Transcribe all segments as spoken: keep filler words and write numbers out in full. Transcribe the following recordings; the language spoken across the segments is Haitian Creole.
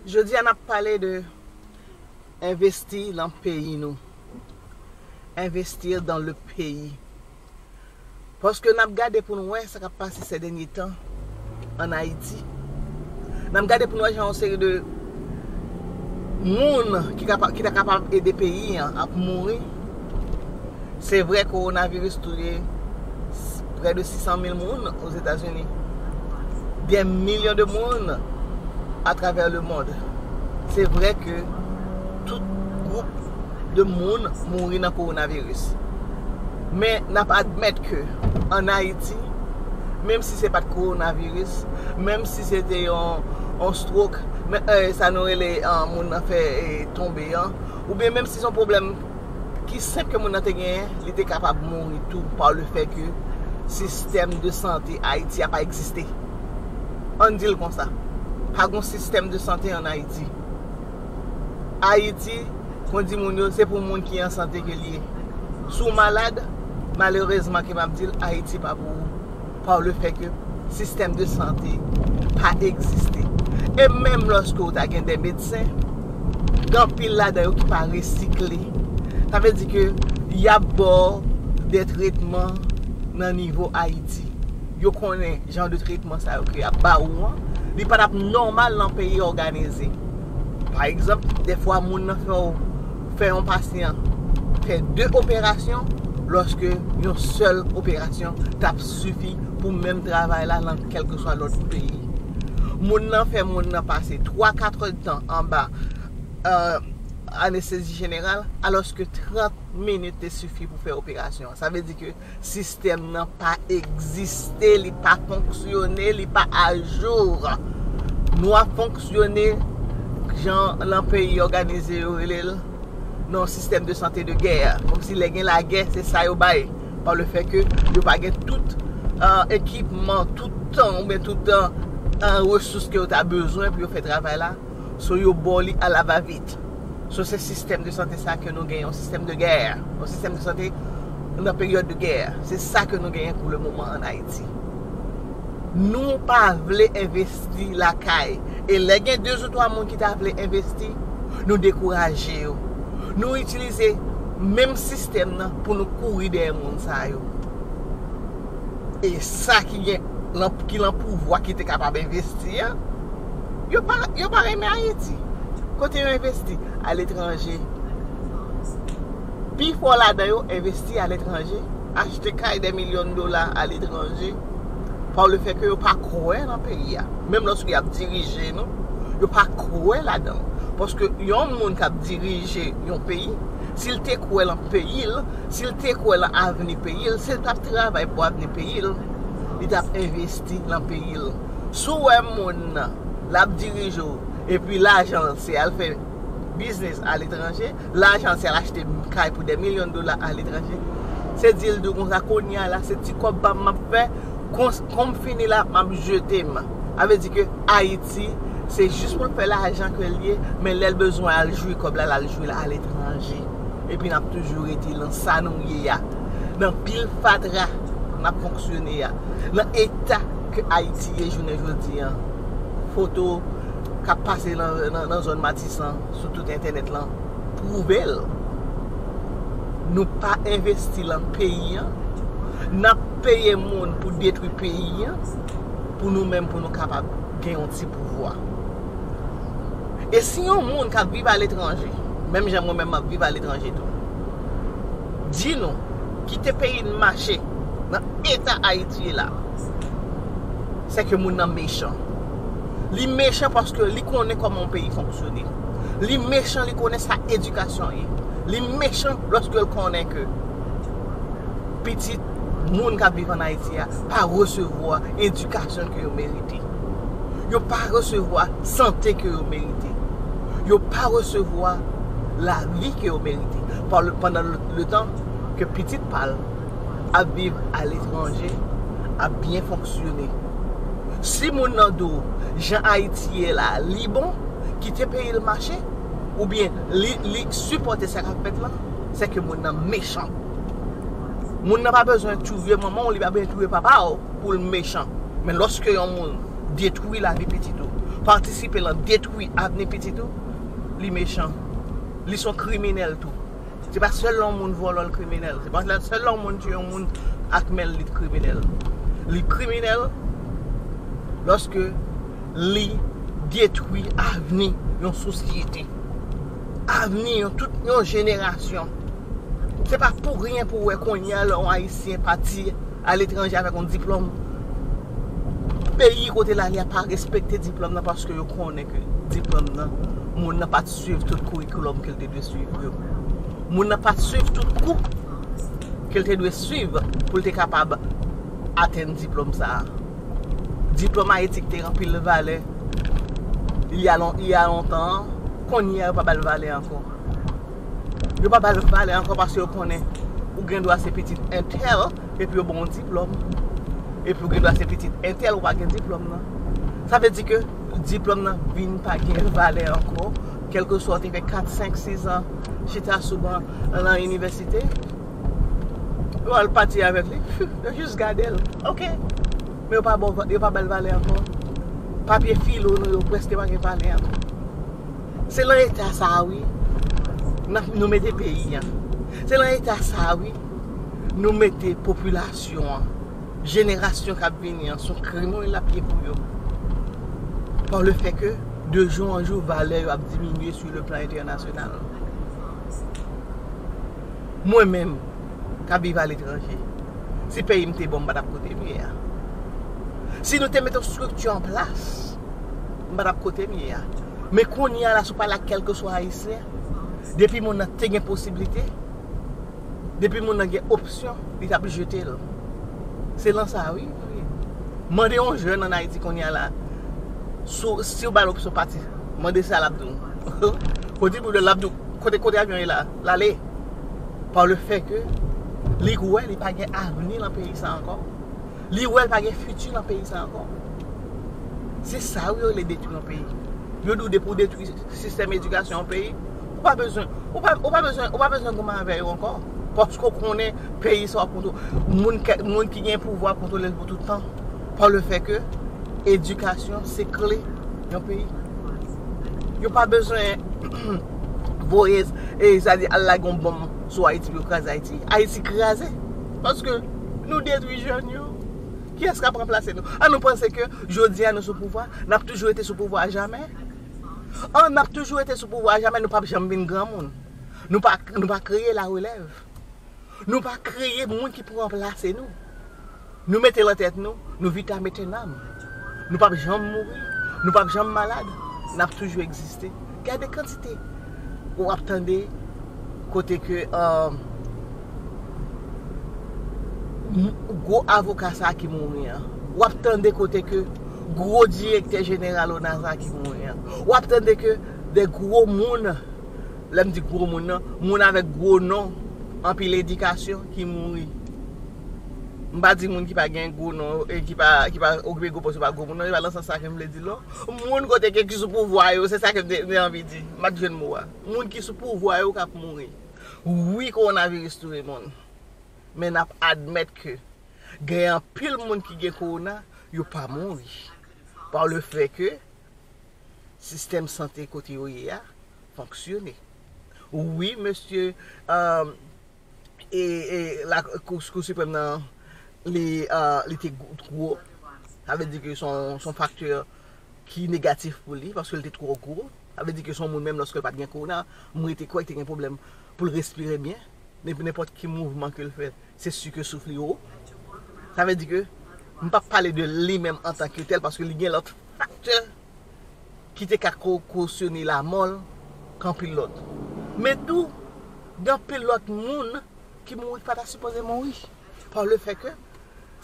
Jodi a n ap pale de envesti nan peyi nou. Investir dans le pays. Paske n ap gade pou nou wè sa k ap pase se dènye tan ann Ayiti. N ap gade pou nou wè jan yon seri de moun ki kapa, ki ta kapab ede peyi an ap mouri. Se vre kowonaviris touye près de six cent mille moun Ozetazini. Des millions de moun à travers le monde. Se vre ke tout gwoup de moun mouri nan kowonaviris. Men n ap admèt ke ann Ayiti, menm si se pa t kowonaviris, menm si se te yon, yon stroke, men, eh, sa nou rele, eh, moun nan fè, eh, tonbe an, oubyen menm si se yon pwoblèm ki senp ke moun nan te genyen, li te kapab mouri tou pa le fè ke sistèm de sante Ayiti a pa egziste. Ann di l konsa. Pa gen sistèm de sante ann Ayiti. Ayiti, kon di moun yo, se pou moun ki an sante ke l ye. Si w malad, malerezman ke m ap di l, Ayiti pa pou ou. Pa le fè ke sistèm de sante pa egziste. E menm lòske w ta gen de medsen, gen anpil ladan yo ki pa resikle. Sa vle di ke y ap ba w de tretman nan nivo Ayiti. Yo konnen jan de tretman sa yo ke y ap ba ou an, li pa t ap nòmal nan peyi òganize. Pa egzanp, dèfwa moun nan fè w, fè yon pasyan fè de operasyon, lòske yon sèl operasyon t ap sifi pou menm travay la nan kèlkeswa lòt peyi. Moun nan fè moun nan pase twa, kat èdtan anba, eh, anestezi jeneral, alòske trant minit te sifi pou fè operasyon an. Sa vle di ke sistèm nan pa egziste, li pa fonksyone, li pa ajou. Nou ap fonksyone jan nan peyi òganize yo rele l, nan yon sistèm de sante de gè. Kòmsi lè gen lagè, se sa yo bay. Pa le fè ke yo pa gen tout, eh, ekipman, tout tan, oubyen tout, eh, eh, resous ke yo ta bezwen pou yo fè travay la. So yo ba w li a la va vit. So se sistèm de sante sa ke nou gen, yon sistèm de gè, yon sistèm de sante nan peryòd de gè. Se sa ke nou genyen pou le moman ann Ayiti. Nou pa vle envesti lakay. E lè gen de ou twa moun ki ta vle envesti, nou dekouraje yo. Nou itilize menm sistèm nan pou nou kouri dèyè moun sa yo. E sa ki gen, lan, ki lan pouvwa ki te kapab envesti an, yo pa, yo pa renmen Ayiti. Kote yo envesti? Aletranje. Pifò ladan yo envesti aletranje, achte kay de milyon dola aletranje, pa le fè ke yo pa kwè nan peyi a. Menm lòske y ap dirije nou, yo pa kwè ladan l. Paske yon moun k ap dirije yon peyi, si l te kwè lan peyi l, si l te kwè lan avni peyi l, si l t ap travay pou avni peyi l, li t ap envesti lan peyi l. Si w wè moun nan, l ap dirije w, epi lajan l se al fè biznis aletranje, lajan l se al achte kay pou de milyon dola aletranje, se di l di w konsa, kounye a la, se ti kòb pa m m ap fè, kon, kon m fini la, m ap jete m. Sa vle di ke Ayiti, se jis pou l fè lajan ke l ye, men lè l bezwen al jwi kòb la, l al jwi l aletranje. Epi n ap toujou rete nan sa nou ye a. Nan pil fatra n ap fonksyone a. Nan eta ke Ayiti ye jounen jodi an. Foto k ap pase nan, nan, nan zòn Matisan sou tout entènèt lan pwouve l. Nou pa envesti lan peyi an. N ap peye moun pou detwi peyi an, pou nou menm, pou nou kapab gen yon ti pouvwa. E si yon moun k ap viv aletranje, menm jan mwen menm m ap viv aletranje tou, di nou, kite peyi n mache nan eta Ayiti ye la, se ke moun nan mechan. Li mechan paske li konnen kòman yon peyi fonksyone. Li mechan, li konnen sa edikasyon ye. Li mechan lòske l konnen ke pitit moun k ap viv ann Ayiti a pa resevwa edikasyon ke yo merite. Yo pa resevwa sante ke yo merite. Yo pa resevwa lavi ke yo merite. Pa le, pandan le, le tan ke pitit pa l ap viv aletranje, ap byen fonksyone. Si moun nan di w, jan Ayiti ye la, li bon, kite peyi l mache, oubyen li, li sipòte sa k ap fèt la, se ke moun nan mechan. Moun nan pa bezwen touye manman w, li pa bezwen touye papa w pou l mechan. Men lòske yon moun detwi lavi pitit ou, patisipe lan detwi avni pitit ou, li mechan. Li se yon kriminèl tou. Se pa sèl lè yon moun vòlò l kriminèl. Se pa sèl lè yon moun tiye yon moun ak men l li kriminèl. Li kriminèl lòske li detwi avni yon sosyete. Avni yon tout yon jenerasyon. Se pa pou ryen pou wè kounye a lè yon Ayisyen pati aletranje avèk yon diplòm. Peyi kote l ale a pa respekte diplòm nan paske yo konnen ke diplòm nan, moun nan pa t swiv tout kourikoulòm ke l te dwe swiv yo. Moun nan pa t swiv tout kou ke l te dwe swiv pou l te kapab atenn diplòm sa a. Diplòm Ayiti ki te gen anpil valè il y a lon- il y a lontan an, kounye a yo pa ba l valè ankò. Yo pa ba l valè ankò paske yo konnen ou gen dwa se pitit entèl epi yo ba w yon diplòm. Epi ou gen dwa se pitit entèl ou pa gen diplòm nan. Sa vle di ke diplòm nan vin pa gen valè ankò. Kèlkeswa ou te fè kat, senk, sis an chita sou ban lan inivèsite, yo al pati avèk li, yo jis gade l. Ok. Men yo pa ba w- yo pa ba l valè ankò. Papye filo nou yo prèske pa gen valè ankò. Se lan eta sa a wi n ap- nou mete peyi a. Se lan eta sa a wi nou mete popilasyon an. Jenerasyon k ap vini an, se yon krim wi l ap ye pou yo. Par le fait que de jour en jour valè yo ap diminye sur le plan international. Mwen menm k ap viv aletranje, si peyi m te bon, m pa t ap kote m ye a. Si nou te mete yon estrikti an plas, m pa t ap kote m ye a. Men kounye a la, si w pale ak kèlkeswa Ayisyen, depi moun nan te gen posiblite, depi moun nan gen opsyon, li t ap jete l. Se lan sa wi. Mande yon jèn ann Ayiti kounye a la, si, si w ba l opsyon pati, mande sa l ap di w. Kote pou l ap di w, kote, kote avyon ye la, l ale. Par le fait que li wè li pa gen avni lan peyi sa ankò. Li wè l pa gen fiti lan peyi sa ankò. Se sa wi yo rele detwi yon peyi. Yo di w depi w detwi sistèm edikasyon yon peyi, ou pa bezwen, ou pa, ou pa bezwen, ou pa bezwen goumen avè yo ankò. Paske w konnen peyi sa w ap kontwole. Moun, ke- moun ki gen pouvwa ap kontwole l pou tout tan. Par le fait que edikasyon se kle yon peyi. Yo pa bezwen voye, e, sa di al lage yon bonm sou Ayiti pou yo kraze Ayiti. Ayiti kraze. Paske nou detwi jèn yo. Kiyès k ap ranplase nou? An nou panse ke jodi a nou sou pouvwa, n ap toujou rete sou pouvwa a jamè? An n ap toujou rete sou pouvwa a jamè, nou p ap janm vin granmoun. Nou pa, nou pa kreye larelèv. Nou pa kreye moun ki pou ranplase nou. Nou mete lan tèt nou, nou vitam aeternam. Nou p ap janm mouri, nou p ap janm malad, n ap toujou egziste. Gade kantite w ap tande kote ke, um, gwo avoka sa ki mouri an. W ap tande kote ke gwo direktè jeneral ona sa ki mouri an. W ap tande ke de gwo moun, lè m di gwo moun nan, moun avèk gwo non, anpil edikasyon ki mouri. M pa di moun ki pa gen gwo non e ki pa, ki pa okipe gwo pòs yo pa gwo moun, non, se pa nan sans sa ke m vle di l, non. Moun kote ke ki sou pouvwa yo, se sa ke m te, m te anvi di. M pa t jwenn mo a. Moun ki sou pouvwa yo k ap mouri. Wi, kowonaviris touye moun. Men n ap admèt ke gen anpil moun ki gen kowona, yo pa mouri. Par le fait que sistèm sante kote yo ye a fonksyone. Wi, mesye, um, e, e la Kou, Kou Siprèm nan, li, uh, li te gwo. Sa vle di ke se yon, se yon faktè ki negatif pou li, paske l te twò gwo. Sa vle di ke se yon moun, menm lòske l pa t gen kowona, m rete kwè l te gen pwoblèm pou l respire byen. Nenpòt ki mouvman ke l fè, se si ke souf li wo. Sa vle di ke m p ap pale de li menm antanke tèl, paske li gen lòt faktè ki te ka ko- kosyone lamò l k anpil lòt. Men tou, gen anpil lòt moun ki mouri ki pa ta sipoze mouri. Par le fait que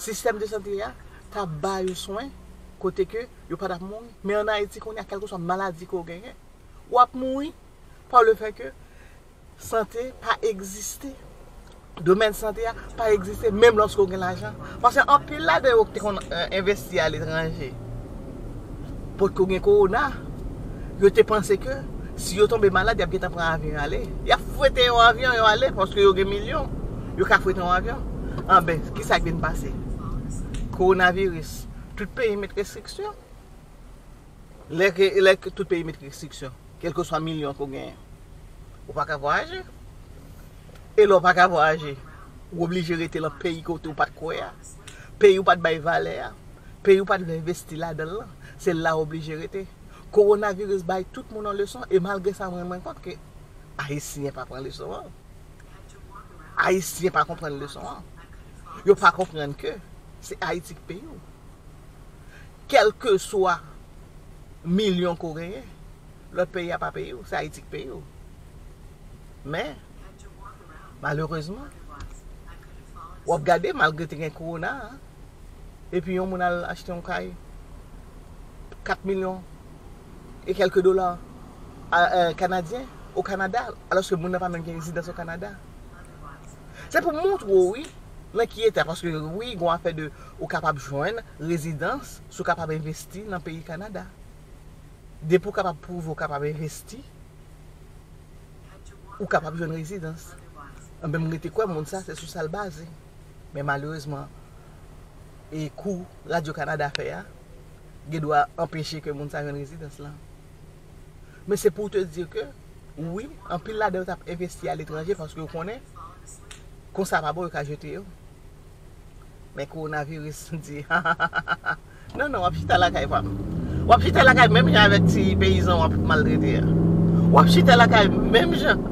sistèm de sante a ta ba yo swen kote ke yo pa t ap mouri. Men ann Ayiti kounye a, kèlkeswa maladi ke w genyen, w ap mouri par le fait que sante pa egziste. Domèn sante a pa egziste, menm lòske w gen lajan. Paske anpil ladan yo ki te konn, eh, envesti aletranje, potko gen kowona, yo te panse ke si yo tonbe malad, y ap gentan pran avyon ale. Y ap fwete yon avyon, yo ale, paske yo gen milyon. Yo ka fwete yon avyon. Anben, kisa k vin pase? Kowonaviris. Tout peyi met restriksyon. Lè ke, lè ke tout peyi met restriksyon, kèlkeswa milyon ke w genyen, ou pa ka vwayaje. E lè w pa ka vwayaje, ou oblije rete nan peyi kote w pa t kwè a, peyi w pa t bay valè a, peyi w pa t vle envesti ladan l lan. Se la w oblije rete. Kowonaviris bay tout moun yon leson, e malgre sa, mwen rann mwen kont ke Ayisyen pa pran leson an. Ayisyen pa konprann leson an. Yo pa konprann ke se Ayiti ki peyi w. Kèlkeswa milyon ke w genyen, lòt peyi a pa peyi w, se Ayiti ki peyi w. Men, malerezman, w ap gade, malgre te gen kowona a, epi yon moun al achte yon kay kat milyon e kèlke dola a, e, kanadyen o Kanada, alòske moun nan pa menm gen rezidans o Kanada. Se pou montre w, wi, nan ki eta, paske, wi, gon afè de ou kapab jwenn rezidans si w kapab envesti nan peyi Kanada. Depi w kapab pwouve w kapab envesti, ou kapab jwenn rezidans. Anben, m rete kwè moun sa, se sou sa l baze. Men malerezman, e kou Radyo Kanada fè a, gen dwa anpeche ke moun sa jwenn rezidans lan. Men se pou te di ke, wi, anpil ladan yo t ap envesti aletranje paske yo konnen, konsa pa bon, yo ka jete yo. Men kowonaviris di, non, non, w ap chita lakay pa m. W ap chita lakay menm jan avèk ti peyizan w ap maltrete a. W ap chita lakay menm jan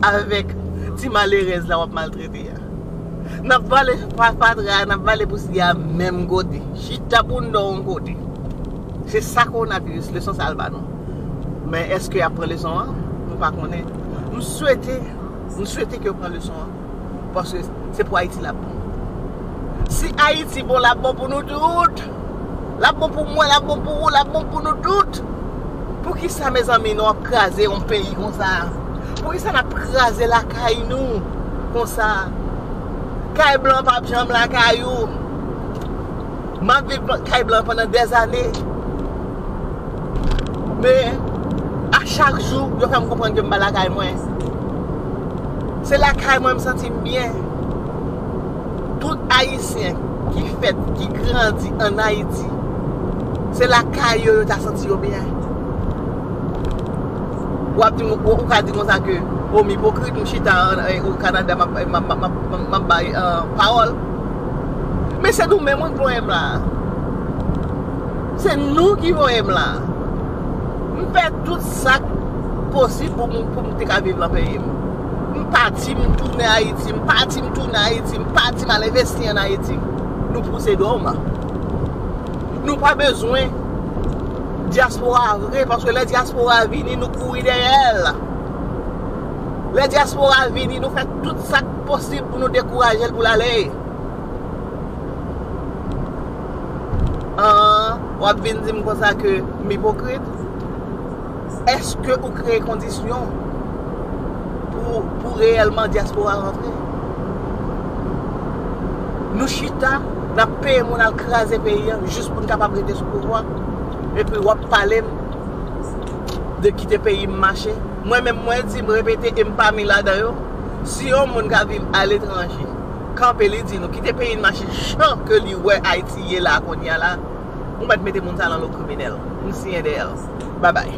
avèk ti malerèz la w ap maltrete a. N ap vale pa-, fatra, n ap vale pousyè a menm kote. Chita bounda w yon kote. Se sa kowonaviris, leson sa al ba nou. Men èske y ap pran leson an? Nou pa konnen. M swete, m swete ke yo pran leson an. Paske se pou Ayiti l ap bon. Si Ayiti bon, l ap bon pou nou tout. L ap bon pou mwen, l ap bon pou ou, l ap bon pou nou tout. Poukisa, mezanmi, nou ap kraze yon peyi konsa? Poukisa n ap kraze lakay nou konsa? Kay blan p ap janm lakay ou. M ap viv kay blan pandan dèzane. Men, a chak jou, yo fè m konprann ke m pa lakay mwen. Se lakay mwen m santi m byen. Tout Ayisyen ki fèt, ki grandi ann Ayiti, se lakay yo, yo ta santi yo byen. W ap di m, ou, ou ka di konsa ke, o, m ipokrit, m chita an, o Kanada, m ap, m ap, m ap, m ap, m ap bay, e, pawòl. Men se nou menm ki voye m la. Se nou ki voye m la. M fè tout sa k posib pou m, pou m te ka viv nan peyi m. M pati, m tounen Ayiti, m pati, m tounen Ayiti, m pati, m al envesti ann Ayiti. Nou pouse do m. Nou pa bezwen dyaspora vre, paske lè dyaspora vini, nou kouri dèyè l. Lè dyaspora vini, nou fè tout sa k posib pou nou dekouraje l pou l ale. An, w ap vin di m konsa ke m ipokrit? Èske ou kreye kondisyon pou, pou reyèlman dyaspora rantre? Nou chita, n ap peye moun al kraze peyi a jis pou n kapab rete sou pouvwa. Epi w ap pale m de kite peyi m mache. Mwen menm, mwen di, m repete, e m pami ladan yo. Si yon moun ka viv aletranje, kanpe, li di nou, kite peyi n mache jan ke li wè Ayiti ye la, kounye a la, ou mèt mete moun sa nan lo kriminèl. M siyen dèyè l. Babay.